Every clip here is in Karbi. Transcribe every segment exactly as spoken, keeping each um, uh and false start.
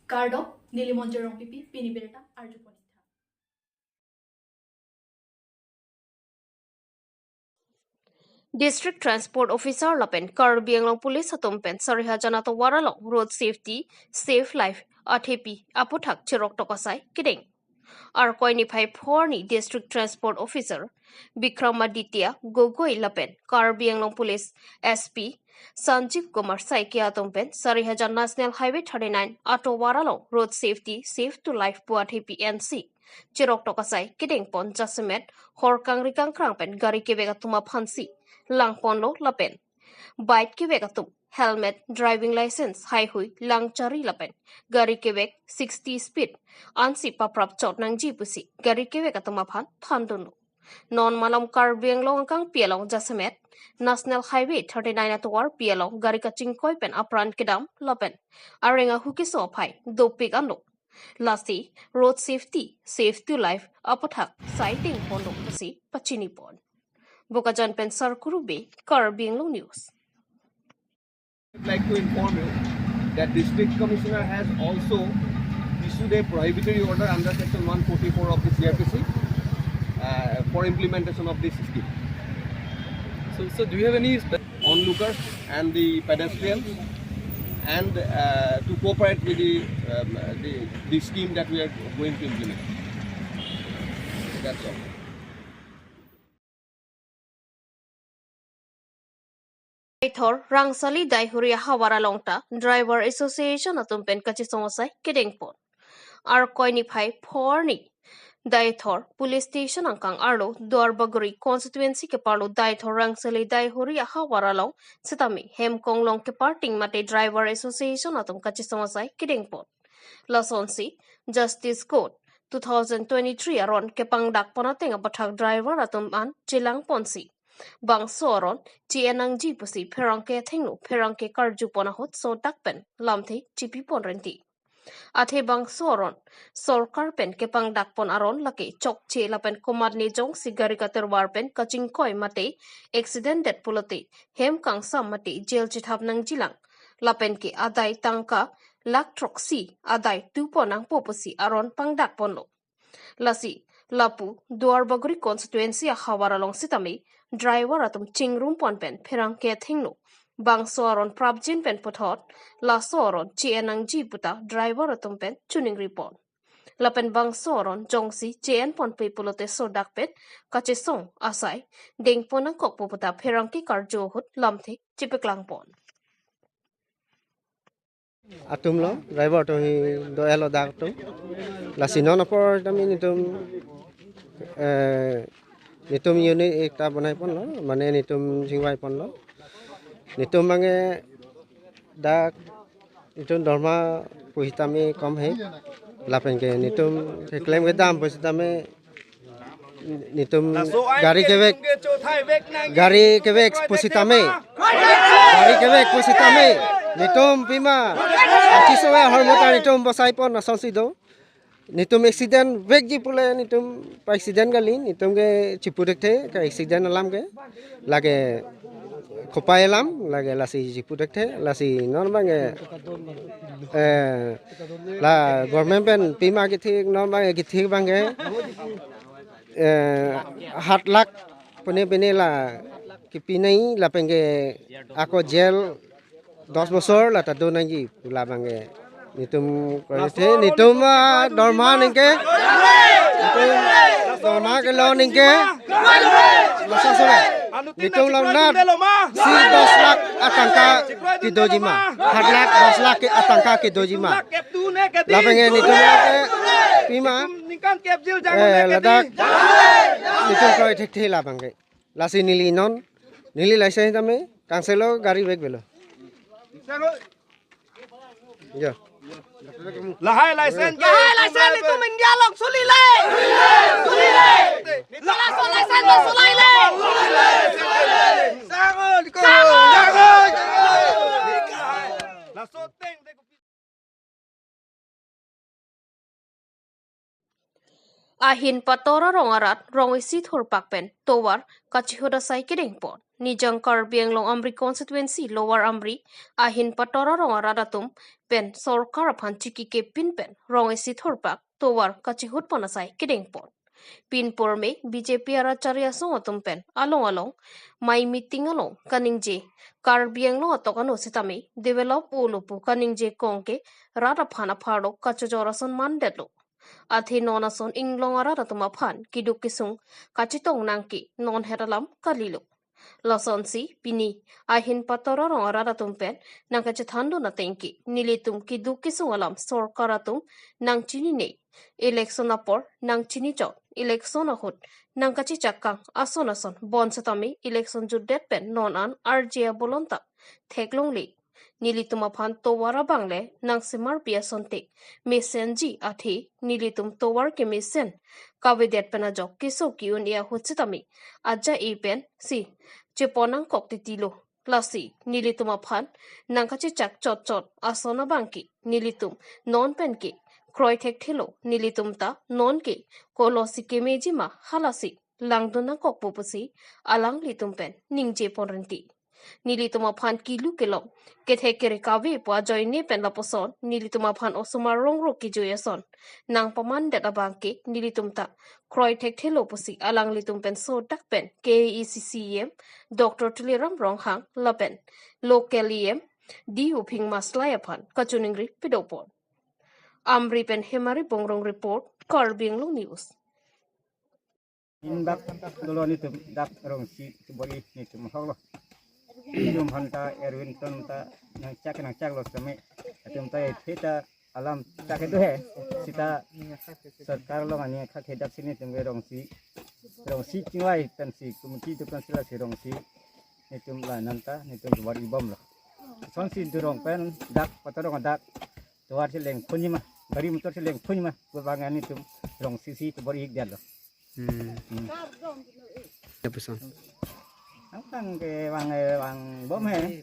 Kardom, neli Monjir Rongpipi, pini birta arjupon-ik tha. District Transport Officer lapen Karbi Anglong Police atum pen Sarihajan atovar along road safety, save life athepi aputhak chirok tokasai kedeng. Arkoi niphai phongo arni District Transport Officer Bikramaditya Gogoi lapen Karbi Anglong Police S P Sanjeev Kumar Saikia atum pen Sarihajan National Highway thirty-nine atovar along road safety, safe to life pu athepi N C chirok tokasai kedengpon jasemet hor kangri kangkrang pen gari kevek atum aphansi langponlo lapen bike kevek atum helmet, driving license, haihui, langchari lapen gari kevek sixty speed ansi paprap chot nangji pusi gari kevek atum aphan thandunlo. Non malom Karbi Anglong akangpi along jasemet National Highway thirty-nine atovarpi along gari kachingkoi pen apran kedam lapen areng ahu keso aphai dopik anlo. Lasi road safety, safe to life aputhak sai dengponlo pusi pachinipon. Bokajan pen Sarkuru Bey, Karbi Anglong News. I'd like to inform you that District Commissioner has also issued a prohibitory order under Section one forty-four of the C R P C, uh, for implementation of this scheme. So, so do you have any spe- Onlookers and the pedestrians, and uh, to cooperate with the, um, the, the scheme that we are going to implement. That's all. Deithor Rangsali Daihuri ahavar along ta Driver Association atum pen kachesong asai kedengpon. Arkoi niphai phongo arni Deithor Police Station angkang arlo Duarbagori Constituency keparlo Deithor Rangsali Daihuri ahavar along sitame hem konglong keparting mate Driver Association atum kachesong asai kedengpon. Lasonsi Justice Code two thousand twenty-three aron kepangdakpon ateng aputhak driver atum an chelangponsi bangso aron che-en nangji pusi pherangke athengno pherangke karjupon ahut sodak pen lamthe chipipon renti. Athe bangso aron sorkar pen kepangdakpon aron lake chokche lapen komatne jongsi gari katerwar pen kachingkoi mate accident det pulote hem kangsam mate jail chethap nangjilang lapen ke adai tangka lakh throksi adai tupon nangpo pusi aron pangdakponlo. Lasi lapu Duarbagori Constituency ahavar along sitame driver atum chingrumpon pen pherangke athengno bangso aron prapjin pen puthot laso aron che-en nangji puta driver atum pen choningripon. Lapen bangso aron jongsi che-enponpe pulote sodak pen kachesong asai dengpon nangkokpo puta pherangke karju ahut lamthe chipeklangpon. Atum lo, driver atum hi do-etlo dak atum. Lasi non apor tame netum, eh, netum unit ekta bonaiponlo, mane netum chingvaiponlo. Netum abangke dak netum dorma pusitame kom he. Lapen ke netum keklem kedam pusitame netum gari kevek, gari kevek pusitame, gari kevek pusitame netum pima achiso ahormu ta netum bosaipon asonsi do. Netum accident vekji pule netum pa accident kali, netum ke chipu thekthe ka accident alam ke, lake kopai alam lake, lasi chipu thekthe. Lasi non abangke, eh, la government pen pima kethik, non abangke kethik abangke, eh, hat lakh pune pine la kepinai lapen ke ako jail dos bosor la ta do nangji pu labangke. Netum kore the, netum, ah, dorma ningke, netum dorma kelo ningke. Masa sore netum longnat si dos lakh atangka kedojima, hat lakh dos lakh ke atangka kedojima. Labangke netum ke pima, eh, ladak netum kore thekthe labangke. Lasi neli non, neli license tame, kangselo gari vekvelo. Ya. Lahai license ke. Lahai license netum India along sulile. Sulile. Laso license lo sulile. Sango, liko. Sango. Laso teng. Ahin pator arong arat rong isi thurpak pen tovar kachihut asai kedengpon. Nijang Karbi Anglong Amri constituency Lower Amri ahin pator arong arat atum pen sorkar aphan chikikepin pen rong isi thurpak tovar kachihutpon asai kedengpon. Pinpur me B J P arat chari asong atum pen along along mai meeting along kaningje, Karbi Anglong atok ano sitame develop olo pu kaningje kong ke rat aphan apharlo kachojor ason mandetlo. Athe non ason inglong arat atum aphan keduk kesung kachetong nangke non het alam kalilo. Lasonsi pini ahin pator arong arat atum pen nangkachethandun ateng ke nelitum keduk kesung alam sorkar atum nangchinine. Election apor nangchinichot, election ahut nangkachechak kang ason ason bon setame election jutdet pen non an arje abolon ta theklongle. Nelitum aphan tovar abang le nangsemarpi asonte mesenji athe nelitum tovar kemesen kavedet pen ajok keso ke-un-e ahut sitame aja-e pensi chepon nangkok titilo. Lasi nelitum aphan nangkachechak chotchot ason abang ke nelitum non pen ke kroi thekthelo, nelitum ta non ke kolosi kemeji ma halasi langdun nangkokpo pusi alanglitum pen ningjepon rinti. Nelitum aphan kilu kelong kethek kere kave pu ajoine pen lapuson nelitum aphan osomar rongro kejui ason nangpamandet abang ke nelitum ta kroi thekthelo pusi alanglitum pen sodak pen K A A C C E M Doctor Tuliram Ronghang lapen local E M D Uphing Maslai aphan kachiningri pedopon. Amri pen Hemari Bongrung report, Karbi Anglong News. Indak dolo nelitum dak rong isi chebor-i nelitum ahoklo. Nelitum aphan ta Erwin atum ta nangchak nangchaklo sitame. Atum ta ephe ta alam chak kedo he. Seta sorkar along ani khak hedak si nelitum ke rong isi, rong isi chingvai pensi committee atum pensi lasi rong isi nelitum la nanta nelitum chebor-i bomlo. Lasonsi durong pen dak pator arong adak tovar cheleng phunji ma, gari motor cheleng phunji ma, pu abang nelitum rong isi si chebor-i-ik detlo. Hmm. Hmm. Lapuson. Angkang ke vang, eh, vangbom he.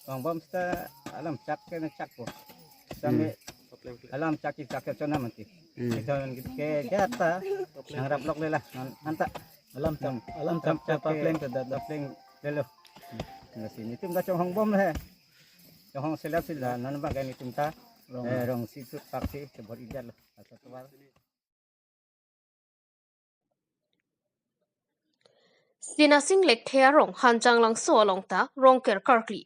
Vangbom seta alam chak ke nangchakpo. Sitame Hmm. alam chak ke chak ke chonam anti. Hmm. Iton ke jata nangrap lok le la, nan-, anta. Alam chak, alam chak, chak ke papleng ke dada. Papleng lelo. Lasi nelitum kachonghong bom he. Chonghong selap sila, non abang ke nelitum ta, Rong. eh, rong isi thurpak si chebor-i detlo. Asa tovar. Sinasing Lekthe arong Hanjanglangso along ta rongker karkli.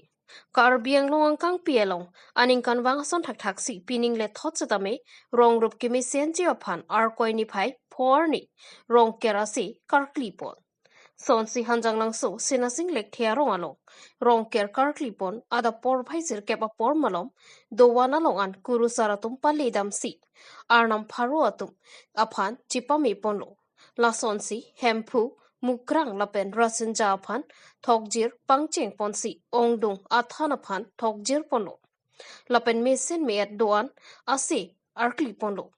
Karbi Anglong angkangpi along aningkanvang ason thakthak si pining le thot setame rong rup kemesenji aphan Arkoi niphai pho arni rongker ase karklipon. Sonsi Hanjanglangso Sinasing Lekthe arong along rongker karklipon adap porphai sirkep apor malom dovan along an kurusar atum pale damsi arnam pharo atum aphan chepameponlo. Lasonsi Hemphu, Mukrang lapen Rasinja aphan thokjir pangchengponsi ongdung athan aphan thokjirponlo. Lapen mesen me-et do-an ase arkliponlo.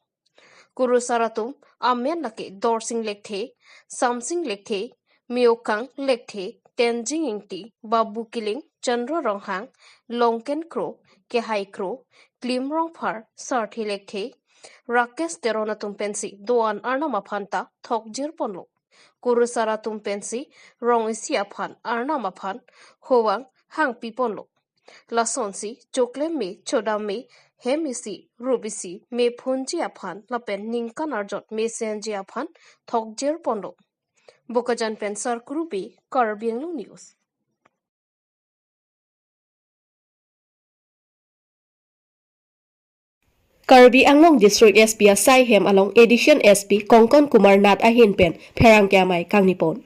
Kurusar atum amen lake Dorsing Lekthe, Samsing Lekthe, Meokang Lekthe, Tenzing Ingti, Babu Killing, Chandra Ronghang, Longken Kro, Kehai Kro, Klim Rongphar, Sarthe Lekthe, Rakesh Teron atum pensi do-an arnam aphan ta thokjirponlo. Kurusar atum pensi rong isi aphan arnam aphan hovang hangpiponlo. Lasonsi choklem me, chodam me, hem isi, rup isi, me phunji aphan lapen ningkan arjot mesenji aphan thokjirponlo. Bokajan pen Sarkuru Bey, Karbi Anglong News. Karbi Anglong District S P asai hem along Additional S P Kongkon Kumar Nath ahin pen pherangke amei kangnipon.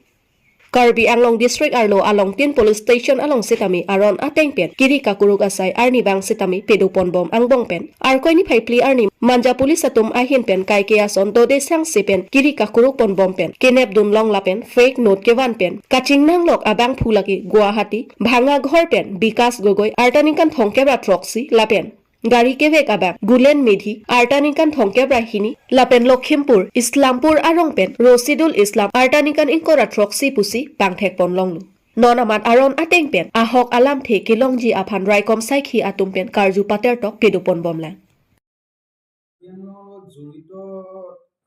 Karbi Anglong District arlo Alongtin Police Station along sitame aron ateng pen kiri kakuruk asai arnivang sitame pedopon bom angbong pen Arkoi niphai phli arni Manja Police atum ahin pen kaike ason dode sangse pen kiri kakurukpon bom pen kenepdun long lapen fake note kevan pen kachingnanglok abangphu lake Guwahati Bhangaghor pen Bikash Gogoi arta ningkan thomkep ra throksi lapen gari kevek abang Gulen Medhi arta ningkan thomkep ra hini lapen Lokhimpur Islampur arong pen Rosidul Islam arta ningkan ingkoi ra throksi pusi pangthekpon longlo. Non amat aron ateng pen ahok alamthe kelongji aphan raikom saikhi atum pen karju patertok pedopon bomlang. ইয়াৰ লগত জড়িত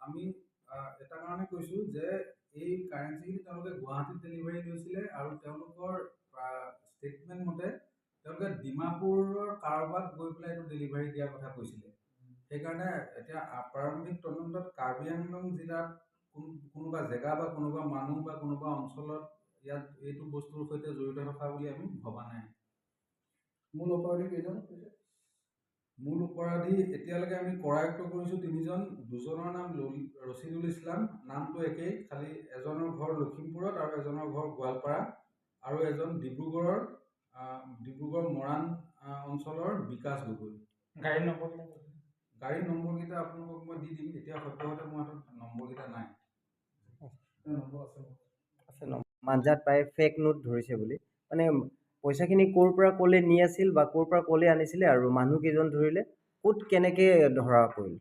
আমি কৈছো যে এই কাৰেঞ্চিখিনি তেওঁলোকে গুৱাহাটীত ডেলিভাৰী লৈছিলে আৰু তেওঁলোকৰ ষ্টেটমেণ্ট মতে তেওঁলোকে ডিমাপুৰৰ কাৰোবাক গৈ পেলাই এইটো ডেলিভাৰী দিয়াৰ কথা কৈছিলে। সেইকাৰণে এতিয়া আ- প্ৰাৰম্ভিক তদন্তত কাৰ্বি আংলং জিলাত কোন- কোনোবা জেগা বা কোনোবা মানুহ বা কোনোবা অঞ্চলত ইয়াত এইটো বস্তুৰ সৈতে জড়িত থকা বুলি আমি ভবা নাই। মূল অপৰাধী কেইজন? মূল অপৰাধী এতিয়ালৈকে আমি কৰায়ত্ব কৰিছো তিনিজন। দুজনৰ নাম লল- ৰচিদুল ইছলাম, নামটো একেই, খালি এজনৰ ঘৰ লখিমপুৰত আৰু এজনৰ ঘৰ গোৱালপাৰা আৰু এজন ডিব্ৰুগড়ৰ, আহ, ডিব্ৰুগড় মৰাণ, আহ, অঞ্চলৰ বিকাশ গগৈ। গাড়ীৰ নম্বৰ কেইটা? গাড়ীৰ নম্বৰকেইটা আপোনালোকক মই দি দিম। এতিয়া সদ্যহতে মোৰ হাতত নম্বৰকেইটা নাই। আছে ন? মাঞ্জাত প্ৰায় ফেক নোট ধৰিছে বুলি, মানে পইচাখিনি ক'ৰ পৰা ক'লে নি আছিল বা ক'ৰ পৰা ক'লে আনিছিলে আৰু মানুহ কেইজন ধৰিলে, ক'ত কেনেকে ধৰা পৰিল?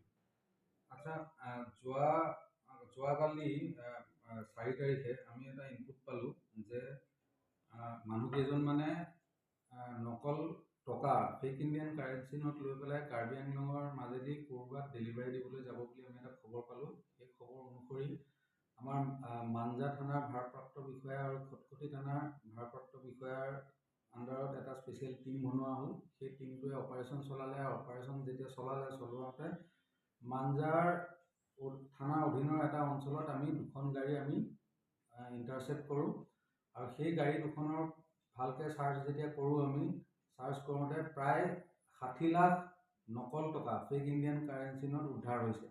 আচ্ছা, আহ, যোৱা যোৱাকালি, আহ, আহ, চাৰি তাৰিখে আমি এটা ইনপুট পালো যে, আহ, মানুহ কেইজন মানে, আহ, নকল টকা, ফেক ইণ্ডিয়ান কাৰেঞ্চি নোট লৈ পেলাই কাৰ্বি আংলঙৰ মাজেদি ক'ৰবাত ডেলিভাৰী দিবলৈ যাব বুলি আমি এটা খবৰ পালো। সেই খবৰ অনুসৰি আমাৰ, আহ, মাঞ্জা থানাৰ ভাৰপ্ৰাপ্ত বিষয়া আৰু খটখটি থানাৰ ভাৰপ্ৰাপ্ত বিষয়াৰ আণ্ডাৰত এটা স্পেচিয়েল টিম বনোৱা হ'ল। সেই টিমটোৱে অপাৰেশ্যন চলালে আৰু অপাৰেশ্যন যেতিয়া চলালে, চলোৱাতে মাঞ্জাৰ অ- থানাৰ অধীনৰ এটা অঞ্চলত আমি দুখন গাড়ী আমি ইণ্টাৰচেপ্ট কৰোঁ আৰু সেই গাড়ী দুখনৰ ভালকৈ চাৰ্চ যেতিয়া কৰোঁ আমি, চাৰ্চ কৰোঁতে প্ৰায় ষাঠি লাখ নকল টকা, ফেক ইণ্ডিয়ান কাৰেঞ্চি নোট উদ্ধাৰ হৈছে।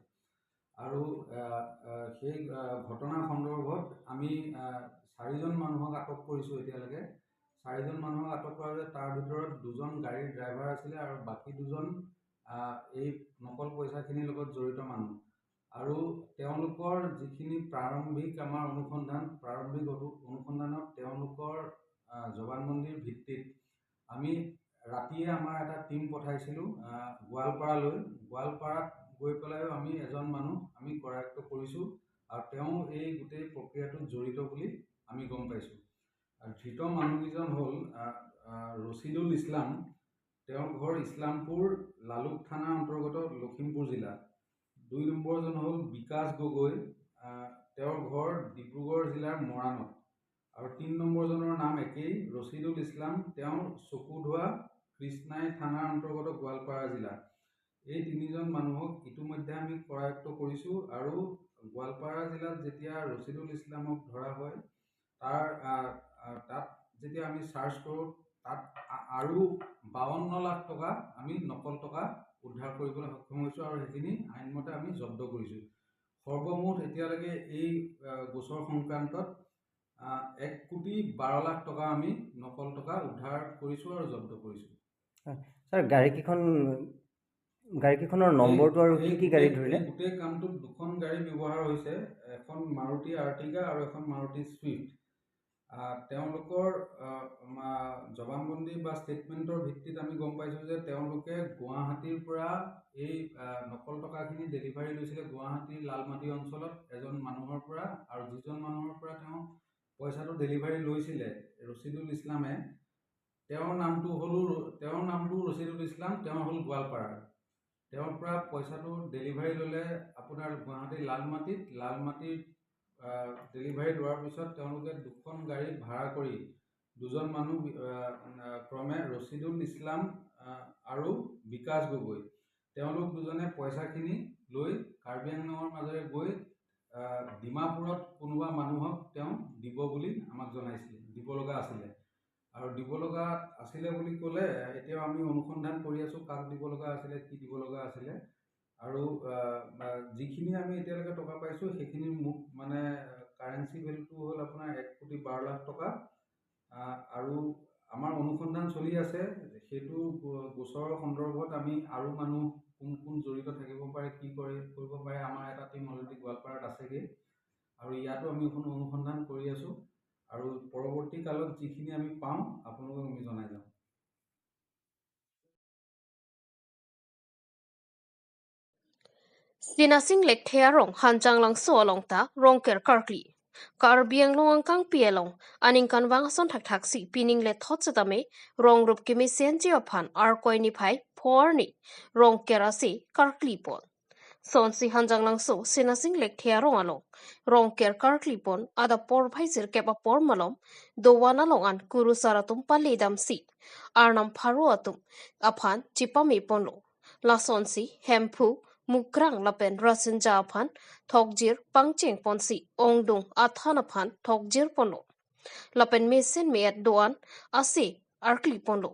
আৰু আহ, আহ, সেই আহ, ঘটনা সন্দৰ্ভত আমি আহ, চাৰিজন মানুহক আটক কৰিছোঁ এতিয়ালৈকে। চাৰিজন মানুহক আটক কৰা হৈছে, তাৰ ভিতৰত দুজন গাড়ীৰ ড্ৰাইভাৰ আছিলে আৰু বাকী দুজন আহ, এই নকল পইচাখিনিৰ লগত জড়িত মানুহ। আৰু তেওঁলোকৰ যিখিনি প্ৰাৰম্ভিক আমাৰ অনুসন্ধান, প্ৰাৰম্ভিক অনু- অনুসন্ধানত তেওঁলোকৰ আহ, জবানবন্দীৰ ভিত্তিত আমি ৰাতিয়ে আমাৰ এটা টিম পঠাইছিলোঁ আহ, গোৱালপাৰালৈ। গোৱালপাৰাত গৈ পেলাইও আমি এজন মানুহ আমি কৰায়ত্ব কৰিছোঁ আৰু তেওঁ এই গোটেই প্ৰক্ৰিয়াটোত জড়িত বুলি আমি গম পাইছোঁ। আৰু ধৃত মানুহকেইজন হ'ল আহ, আহ, ৰচিদুল ইছলাম, তেওঁৰ ঘৰ ইছলামপুৰ লালুক থানাৰ অন্তৰ্গত লখিমপুৰ জিলা। দুই নম্বৰজন হ'ল বিকাশ গগৈ, আহ, তেওঁৰ ঘৰ ডিব্ৰুগড় জিলাৰ মৰাণত। আৰু তিনি নম্বৰজনৰ নাম একেই, ৰচিদুল ইছলাম, তেওঁ চকুধোৱা কৃষ্ণাই থানাৰ অন্তৰ্গত গোৱালপাৰা জিলা। এই তিনিজন মানুহক ইতিমধ্যে আমি কৰায়ত্ব কৰিছোঁ আৰু গোৱালপাৰা জিলাত যেতিয়া ৰচিদুল ইছলামক ধৰা হয়, তাৰ আহ, আহ, তাত যেতিয়া আমি চাৰ্চ কৰোঁ, তাত আ- আৰু বাৱন্ন লাখ টকা আমি নকল টকা উদ্ধাৰ কৰিবলৈ সক্ষম হৈছোঁ আৰু সেইখিনি আইনমতে আমি জব্দ কৰিছোঁ। সৰ্বমুঠ এতিয়ালৈকে এই আহ, গোচৰ সংক্ৰান্তত আহ, এক কোটি বাৰ লাখ টকা আমি নকল টকা উদ্ধাৰ কৰিছোঁ আৰু জব্দ কৰিছোঁ। ছাৰ, গাড়ীকেইখন গাড়ীকেইখনৰ এই- নম্বৰটো আৰু কি এই কি গাড়ী গোটেই- ধৰিলে? এই গোটেই কামটোত দুখন গাড়ী ব্যৱহাৰ হৈছে, এখন মাৰুতি আৰ্টিগা আৰু এখন মাৰুতি ছুইফ্ট। আহ, তেওঁলোকৰ আহ, মা- জবানবন্দী বা ষ্টেটমেণ্টৰ ভিত্তিত আমি গম পাইছোঁ যে তেওঁলোকে গুৱাহাটীৰ পৰা এই আহ, নকল টকাখিনি ডেলিভাৰী লৈছিলে গুৱাহাটীৰ লালমাটি অঞ্চলত এজন মানুহৰ পৰা, আৰু যিজন মানুহৰ পৰা তেওঁ পইচাটো ডেলিভাৰী লৈছিলে ৰচিদুল ইছলামে, তেওঁৰ নামটো হ'ল ৰ- তেওঁৰ নামটো ৰচিদুল ইছলাম, তেওঁ হ'ল গোৱালপাৰাৰ। তেওঁৰ পৰা পইচাটো ডেলিভাৰী ল'লে আপোনাৰ গুৱাহাটী লালমাটিত। লালমাটিত আহ, ডেলিভাৰী লোৱাৰ পিছত তেওঁলোকে দুখন গাড়ী ভাড়া কৰি দুজন মানুহ আহ, আহ, ক্ৰমে ৰচিদুল ইছলাম আহ, আৰু বিকাশ গগৈ, তেওঁলোক দুজনে পইচাখিনি লৈ কাৰ্বি আংলঙৰ মাজেৰে গৈ আহ, ডিমাপুৰত কোনোবা মানুহক তেওঁ দিব বুলি আমাক জনাইছিলে, দিব লগা আছিলে। আৰু দিব লগা আছিলে বুলি ক'লে এতিয়াও আমি অনুসন্ধান কৰি আছোঁ, কাক দিব লগা আছিলে, কি দিব লগা আছিলে। আৰু আহ, আহ, যিখিনি আমি এতিয়ালৈকে টকা পাইছোঁ, সেইখিনিৰ মুঠ মানে কাৰেঞ্চি ভেলুটো হ'ল আপোনাৰ এক কোটি বাৰ লাখ টকা। আহ, আৰু আমাৰ অনুসন্ধান চলি আছে। সেইটো গো- গোচৰৰ সন্দৰ্ভত আমি আৰু মানুহ কোন কোন জড়িত থাকিব পাৰে, কি কৰে, কৰিব পাৰে, আমাৰ এটা টিম অলৰেডি গোৱালপাৰাত আছেগৈ। আৰু ইয়াতো আমি এখন অনুসন্ধান কৰি আছোঁ। আৰু পৰৱৰ্তী কালত যিখিনি আমি পাওঁ, আপোনালোকক আমি জনাই যাম। Sinasing Lekthe arong Hanjanglangso along ta rongker karkli. Karbi Anglong angkangpi along aningkanvang ason thakthaksi pining lethot setame rong rup kemesen ji aphan Arkoi niphai pho arni rongker ase karklipon. Sonsi Hanjanglangso Senasing Lekthe arong along Rongker karkli pon adap porphai sirkep apor malom dovan along an kurusar atum pale damsi arnam pharo atum aphan chipame ponlo. Lasonsi Hemphu, Mukrang lapen Rasinja aphan thokjir pangcheng ponsi ongdung athan aphan thokjir ponlo. Lapen mesen me-et do-an ase arkli ponlo.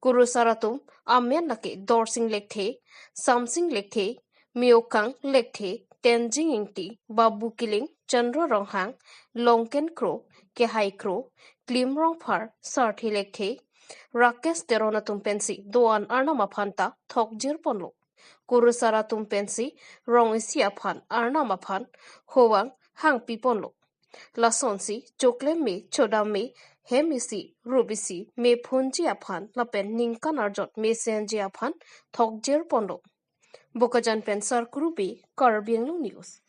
Kurusar atum amen lake Dorsing Lekthe, Samsing Lekthe, Miokang Lekthe, Tenzing Ingti, Babu Killing, Chandra Ronghang, Longken Kro, Kehai Kro, Klim Rongphar, Sarthe Lekthe, Rakesh Teron atum pensi do-an arnam aphan ta thokjir ponlo. Kurusar atum pensi rong isi aphan arnam aphan hovang hangpi ponlo. Lasonsi choklem me, chodam me, hem isi, rup isi, me phunji aphan lapen ningkan arjot mesenji aphan thokjir ponlo. Bokajan pen Sarkuru Bey, Karbi Anglong News.